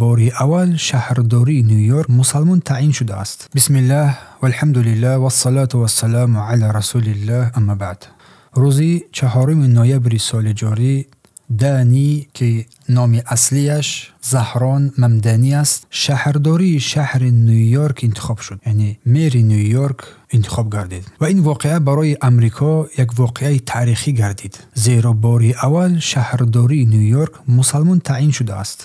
Бори аввал шаҳрдории Нью-Йорк мусалмон таъин шудааст. Бисмиллаҳ, валҳамдулиллаҳ, вассалату вассаламу ала расулиллаҳ, амма баъд. Рӯзи 4 ноябри соли ҷорӣ Дани, ки номи аслияш Заҳрон Мамданӣ аст, шаҳрдории шаҳри Нью-Йорк интихоб шуд, яъне мери Нью-Йорк интихоб гардид. Ва ин воқеа барои Амрико як воқеаи таърихӣ гардид, зеро бори аввал шаҳрдории Нью-Йорк мусалмон таъин шудааст,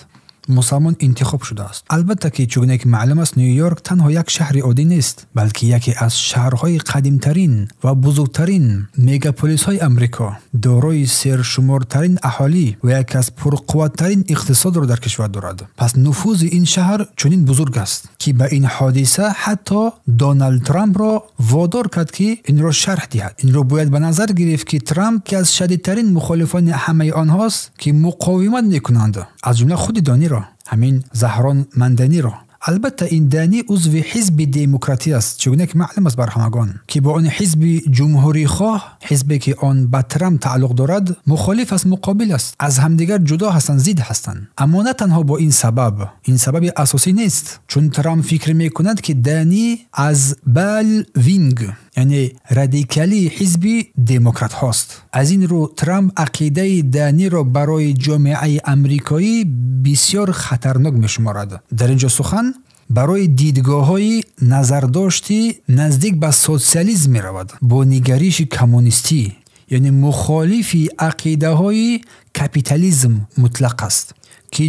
мусалмон интихоб шудааст. Албатта ки чугуне ки маълум аст, Нью-Йорк танҳо як шаҳри оддӣ нест, балки яке аз шаҳрҳои қадимтарин ва бузургтарин мегаполисҳои Амрико, дорои сершумортарин аҳолӣ ва яке аз пурқувваттарин иқтисодро дар кишвар дорад. Пас нуфузи ин шаҳр чунин бузург аст, ки ба ин ҳодиса ҳатто Доналд Трампро водор кард, ки инро шарҳ диҳад. Инро бояд ба назар гирифт, ки Трамп, ки аз шадидтарин мухолифони ҳамаи онҳост, ки муқовимат мекунанд, аз ҷумла худи Дониро, ҳамин Заҳрон Манданиро. Албатта ин Дани узви ҳизби демократӣ аст, чигуна ки маълум аст бар ҳамагон, ки бо он ҳизби ҷумҳурихоҳ, ҳизбе ки он ба Трамп тааллуқ дорад, мухолиф аст, муқобил аст, аз ҳамдигар ҷудо ҳастанд, зид ҳастанд. Аммо на танҳо бо ин сабаб, ин сабаби асосӣ нест, чун Трамп фикр мекунад, ки Дани аз Бал Винг, яъне радикалии ҳизби демократҳост. Аз ин рӯ Трамп ақидаи Даниро барои ҷомеаи амрикоӣ бисёр хатарнок мешуморад. Дар ин ҷо сухан барои дидгоҳҳои назардошти наздик ба социализм меравад, бо нигариши коммунистӣ, яъне мухолифи ақидаҳои капитализм мутлақ аст, ки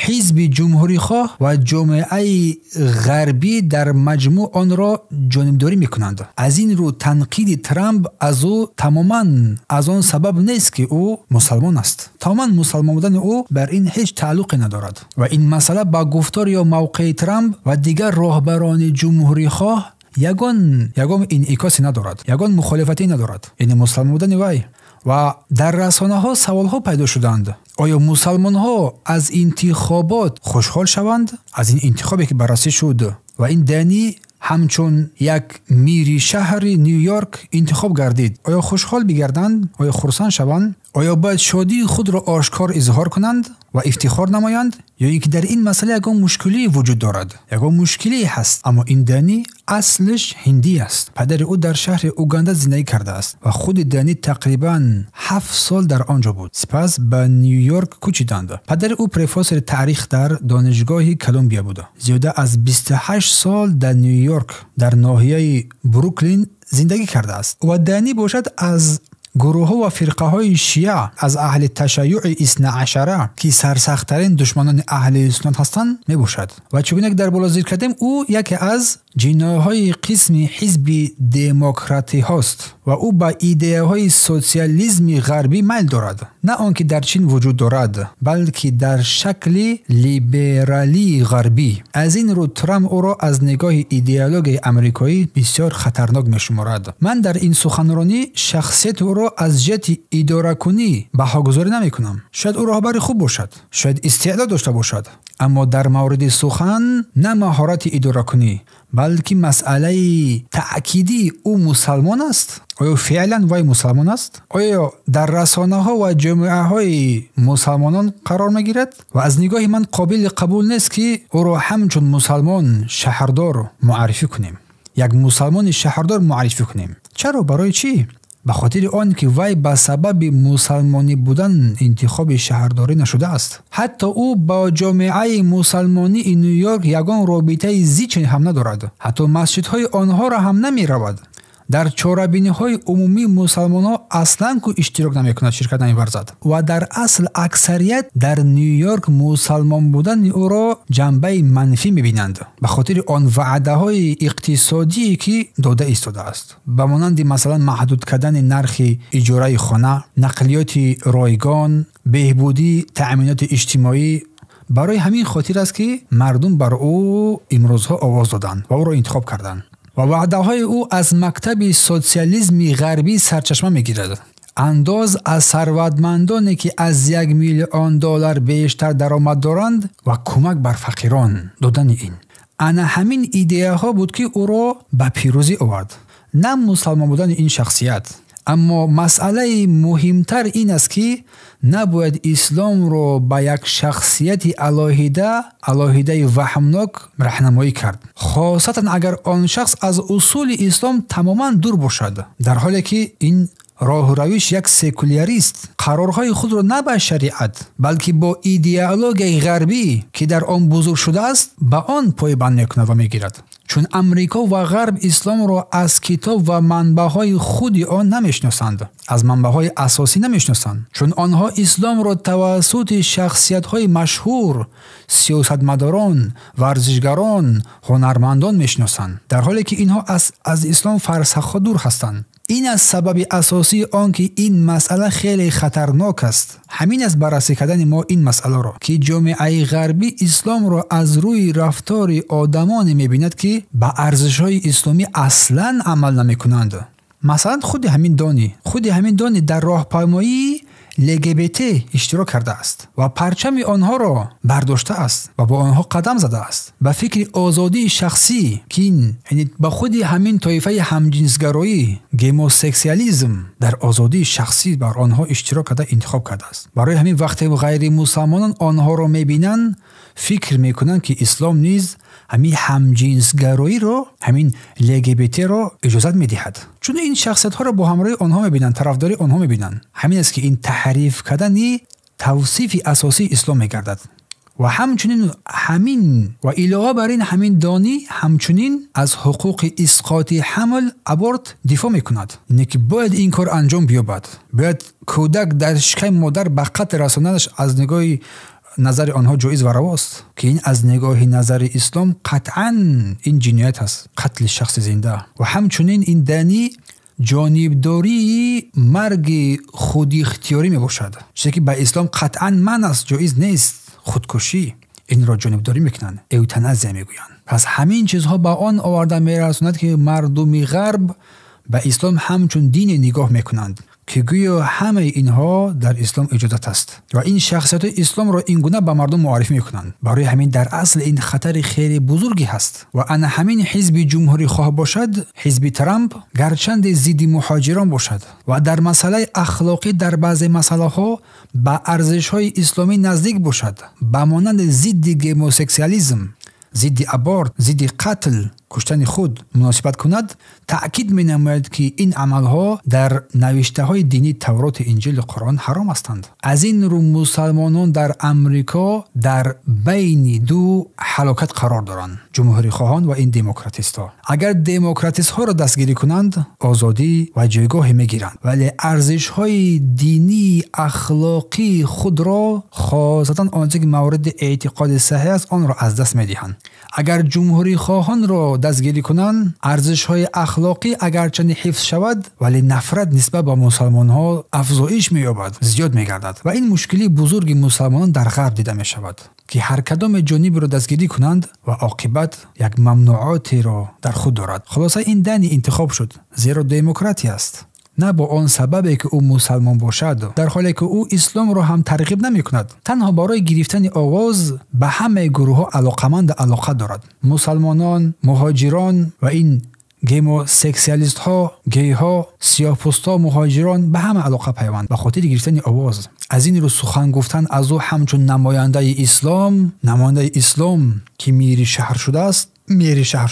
ҳизби ҷумҳурихоҳ ва ҷомеаи ғарбӣ дар маҷмӯъ онро ҷонибдорӣ мекунанд. Аз ин рӯ танқиди Трамп аз ӯ тамоман аз он сабаб нест, ки ӯ мусалмон аст. Тамоман мусалмон будани ӯ бар ин ҳеҷ тааллуқе надорад. Ва ин масъала ба гуфтор ё мавқеи Трамп ва дигар роҳбарони ҷумҳурихоҳ ягон инъикосе надорад, ягон мухолифате надорад, яъне мусалмон будани вай. Ва дар расонаҳо саволҳо пайдо шуданд. Оё мусалмонҳо аз интихобот хушҳол шаванд? Аз ин интихобе ки баррасӣ шуд ва ин Дани ҳамчун як мири шаҳри Нью-Йорк интихоб гардид, оё хушҳол бигарданд? Оё хурсанд шаванд? Оё бояд шодии худро ошкор изҳор кунанд ва ифтихор намоянд? Ё ин ки дар ин масъала ягон мушкилӣ вуҷуд дорад? Ягон мушкилие ҳаст. Аммо ин Дани аслиш ҳиндӣ аст. Падари ӯ дар шаҳри Уганда зиндагӣ кардааст ва худи Дани тақрибан 7 сол дар он ҷо буд. Сипас ба Нью-Йорк кӯчиданд. Падари ӯ профессори таърих дар Донишгоҳи Колумбия буда. Зиёда аз 28 сол дар Нью-Йорк дар ноҳияи Бруклин зиндагӣ кардааст. Ва Дани бошад аз гурӯҳҳо ва фирқаҳои шия, аз аҳли ташайюи иснаашара, ки сарсахттарин душманони аҳли суннат ҳастанд, мебошад. Ва чигуна ки дар боло зикр кардем, ӯ яке аз ҷиноҳҳои қисми ҳизби демократиҳост ва ӯ ба идеяҳои социализми ғарбӣ майл дорад. На он ки дар Чин вуҷуд дорад, балки дар шакли либералии ғарбӣ. Аз ин рӯ Трамп ӯро аз нигоҳи идеологияи амрикоӣ бисёр хатарнок мешуморад. Ман дар ин суханронӣ шахсияти ӯро аз ҷиҳати идоракунӣ баҳогузорӣ намекунам. Шояд ӯ роҳбари хуб бошад, шояд истеъдод дошта бошад, аммо дар мавриди сухан на маҳорати идоракунӣ, балки масъалаи таъкидӣ ӯ мусалмон аст. Оё феълан вай мусалмон аст? Оё дар расонаҳо ва ҷомеаҳои мусалмонон қарор мегирад? Ва аз нигоҳи ман қобили қабул нест, ки ӯро ҳамчун мусалмон шаҳрдор муаррифӣ кунем. Як мусалмони шаҳрдор муаррифӣ кунем. Чаро? Барои чӣ? Ба хотири он ки вай ба сабаби мусалмонӣ будан интихоби шаҳрдорӣ нашудааст. Ҳатто ӯ ба ҷомеаи мусалмонии Нью-Йорк ягон робитаи зич ҳам надорад. Ҳатто масҷидҳои онҳоро ҳам намеравад. Дар чорабиниҳои умумии мусалмонҳо аслан ку иштирок намекунад, ширкат намеварзад. Ва дар асл аксарият дар Нью-Йорк мусалмон будани ӯро ҷанбаи манфӣ мебинанд, ба хотири он ваъдаҳои иқтисодие ки дода истодааст, ба монанди масалан маҳдуд кардани нархи иҷораи хона, нақлиёти ройгон, беҳбудии таъминоти иҷтимоӣ. Барои ҳамин хотир аст, ки мардум бар ӯ имрӯзҳо овоз доданд ва ӯро интихоб карданд. Ва ваъдаҳои ӯ аз мактаби социализми ғарбӣ сарчашма мегирад. Андоз аз сарватмандоне, ки аз 1 миллион доллар бештар даромад доранд, ва кӯмак бар фақирон додани ин. Ана ҳамин идеяҳо буд, ки ӯро ба пирӯзӣ овард, на мусалмон будани ин шахсият. Аммо масъалаи муҳимтар ин аст, ки набояд исломро ба як шахсияти алоҳидаи ваҳмнок раҳнамоӣ кард, хосатан агар он шахс аз усули ислом тамоман дур бошад, дар ҳоле ки ин роҳу равиш як секулярист қарорҳои худро на ба шариат, балки бо идеологияи ғарбӣ, ки дар он бузург шудааст, ба он пойбанд мекунад ва мегирад. Чун Амрико ва Ғарб исломро аз китоб ва манбаъҳои худи он намешиносанд, аз манбаъҳои асосӣ намешиносанд, чун онҳо исломро тавассути шахсиятҳои машҳур, сиёсатмадорон, варзишгарон, ҳунармандон мешиносанд, дар ҳоле ки инҳо аз ислом фарсахҳо дур ҳастанд. Ин аст сабаби асосии он ки ин масъала хеле хатарнок аст. Ҳамин аст баррасӣ кардани мо ин масъаларо, ки ҷомеаи ғарбӣ исломро аз рӯи рафтори одамоне мебинад, ки ба арзишҳои исломӣ аслан амал намекунанд. Масалан, худи ҳамин Дони дар роҳпаймоии ЛГБТ иштирок кардааст ва парчами онҳоро бардоштааст ва бо онҳо қадам задааст. Ба фикри озодии шахсӣ, ки яъне ба худи ҳамин тоифаи ҳамҷинсгароӣ, гомосексуализм дар озодии шахсӣ бар онҳо иштирок карда интихоб кардааст. Барои ҳамин вақте ғайримусалмонон онҳоро мебинанд, фикр мекунанд, ки ислом низ ҳамин ҳамҷинсгароиро, ҳамин ЛГБТ-ро иҷозат медиҳад. Чун ин шахсиятҳоро бо ҳамроҳи онҳо мебинанд, тарафдори онҳо мебинанд. Ҳамин аст ки ин таҳриф кардани тавсифи асосии ислом мегардад. Ва ҳамчунин ҳамин ва илова бар ин ҳамин Донӣ ҳамчунин аз ҳуқуқи исқоти ҳамл, аборт дифоъ мекунад. Ине ки бояд ин кор анҷом биёбад. Бояд кӯдак дар шиками модар ба қатл расонданаш аз нигоҳи назари онҳо ҷоиз ва равост, ки ин аз нигоҳи назари ислом қатъан ин ҷиноят аст, қатли шахси зинда. Ва ҳамчунин ин Донӣ ҷонибдории марги худихтиёрӣ мебошад, чизе ки ба ислом қатъан манъ аст, ҷоиз нест. Худкушӣ инро ҷонибдорӣ мекунанд, эвтаназия мегӯянд. Пас ҳамин чизҳо ба он оварда мерасонад, ки мардуми ғарб ба ислом ҳамчун дине нигоҳ мекунанд, ки гӯё ҳамаи инҳо дар ислом иҷозат аст ва ин шахсиятҳои исломро ин гуна ба мардум муаррифӣ мекунанд. Барои ҳамин дар асл ин хатари хеле бузурге ҳаст ва ана ҳамин ҳизби ҷумҳурихоҳ бошад, ҳизби Трамп, гарчанде зидди муҳоҷирон бошад ва дар масъалаи ахлоқӣ дар баъзе масъалаҳо ба арзишҳои исломӣ наздик бошад, ба монанди зидди гомосексуализм, зидди аборт, зидди қатл, куштани худ муносибат кунад, таъкид менамояд, ки ин амалҳо дар навиштаҳои динии Тавроти, Инҷили, Қуръон ҳаром ҳастанд. Аз ин рӯ мусалмонон дар Амрико дар байни ду ҳалокат қарор доранд: ҷумҳурихоҳон ва ин демократистҳо. Агар демократистҳоро дастгирӣ кунанд, озодӣ ва ҷойгоҳе мегиранд, вале арзишҳои динии ахлоқии худро, хосатан он чизе ки мавриди эътиқоди саҳеҳ аст, онро аз даст медиҳанд. Агар ҷумҳурихоҳонро дастгирӣ кунанд, арзишҳои ахлоқӣ агарчанде ҳифз шавад, вале нафрат нисбат ба мусалмонҳо афзоиш меёбад, зиёд мегардад ва ин мушкилии бузурги мусалмонон дар ғарб дида мешавад, ки ҳар кадоме ҷонибро дастгирӣ кунанд ва оқибат як мамнуотеро дар худ дорад. Хулоса, ин Дани интихоб шуд, зеро демократия аст, на бо он сабабе ки ӯ мусалмон бошад, дар ҳоле ки ӯ исломро ҳам тарғиб намекунад. Танҳо барои гирифтани овоз ба ҳамаи гурӯҳҳо алоқаманд алоқа дорад: мусалмонон, муҳоҷирон ва ин гомосексуалистҳо, гейҳо, сиёҳпӯстҳо, муҳоҷирон ба ҳама алоқа пайванд ба хотири гирифтани овоз. Аз ин рӯ сухан гуфтан аз ӯ ҳамчун намояндаи ислом, ки мири шаҳр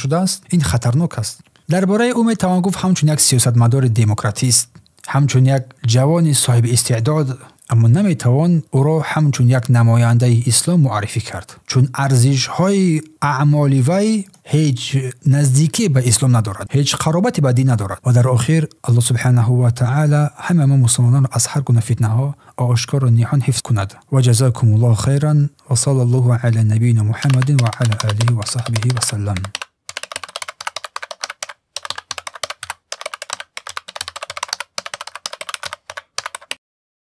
шудааст, ин хатарнок аст. Дар бораи ӯ метавон гуфт ҳамчун як сиёсатмадори демократист, ҳамчун як ҷавони соҳиби истеъдод, аммо наметавон ӯро ҳамчун як намояндаи ислом муаррифӣ кард, чун арзишҳои аъмоли вай ҳеҷ наздикӣ ба ислом надорад, ҳеҷ қаробате ба дин надорад. Ва дар охир Аллоҳ субҳанаҳу ва таъала ҳама мо мусалмононро аз ҳар гуна фитнаҳо ошкору ниҳон ҳифз кунад. Ва ҷазакум Аллоҳу хайран ва саллаллоҳу ала набийина Муҳаммадин ва ала олиҳи ва саҳбиҳи ва саллам.